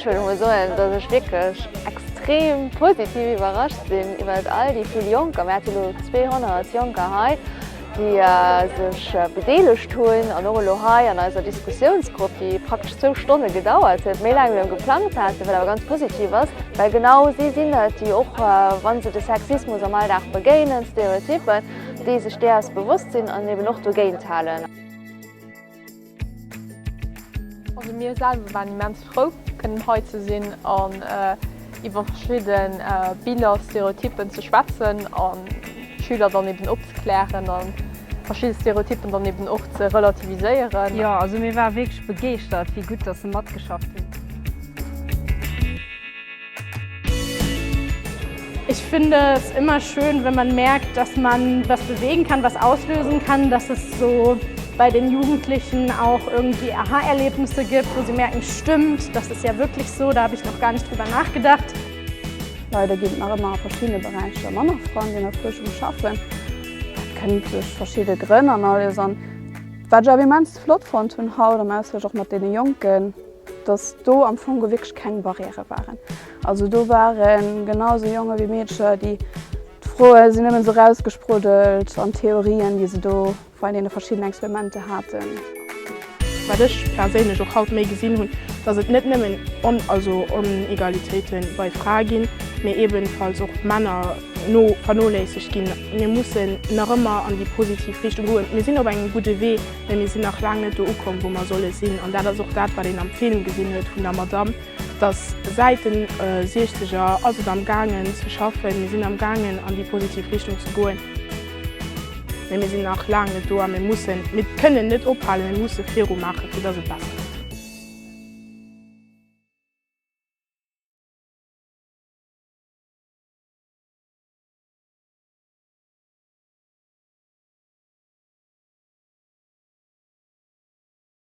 Ech wëll emol soen, dass ech wierklech extrem positiv iwwerrascht sinn iwwert all déi vill Jonker. Mir hate elo 200 Jonker hei, déi sech bedeelegt hunn an och elo hei an eiser Diskussiounsgrupp, déi praktesch zwou Stonne gedauert huet, méi laang wéi mir geplangt haten, wat awer ganz positiv ass, well genau si sinn et, déi och, wa se de Sexismus am Alldag begéinen, Stereotypen, déi sech däers bewosst sinn an eben och dogéint halen. Also mir selwer waren immens frou kënnen hei ze sinn an iwwer verschidde Biller, Stereotypen ze schwätzen an d'Schüler dann eben opzeklären an verschidde Stereotypen dann eben och ze relativiséieren. Jo, also mir ware wierklech begeeschtert, wéi gutt dass se matgeschafft hunn. Ich finde es immer schön, wenn man merkt, dass man was bewegen kann, was auslösen kann, dass es so bei den Jugendlichen auch irgendwie Aha-Erlebnisse gibt, wo sie merken, stimmt, das ist ja wirklich so, da habe ich noch gar nicht drüber nachgedacht. Leider ginn et nach ëmmer a verschiddene Beräicher manner Fraen, déi an der Fuerschung schaffen. Dat kënnt duerch verschidde Grënn an alles. An wat ech awer immens flott fonnt hunn haut am Austausch och mat deene Jonken, dass do am Fong wierklech keng Barrièrë waren. Also do ware genau sou Jonge wéi Meedcher, déi d'Froe sinn nëmmen sou rausgespruddelt an d'Theorien, déi se do bei deene verschiddenen Experimenter haten. Wat ech perséinlech och haut méi gesinn hunn, dass et net nëmmen On also Onegalitéite bei Frae ginn, mee ebenfalls och Männer no vernoléissegt ginn. Mir mussen nach ëmmer an déi positiv Richtung goen. Mir sinn op engem gudde Wee. Mä mir sinn nach laang net do ukomm, wou mer solle sinn. An dat ass och dat, wat een am Film gesinn huet vun der Madamm, dass säit den Siechzeger ass et am gaangen ze schaffen, mir sinn am gaangen an déi positiv Richtung ze goen, mä mir sinn nach laang net do a mir mussen, mir kënnen net ophalen, mir musse virumaachen, fir dass et besser gëtt.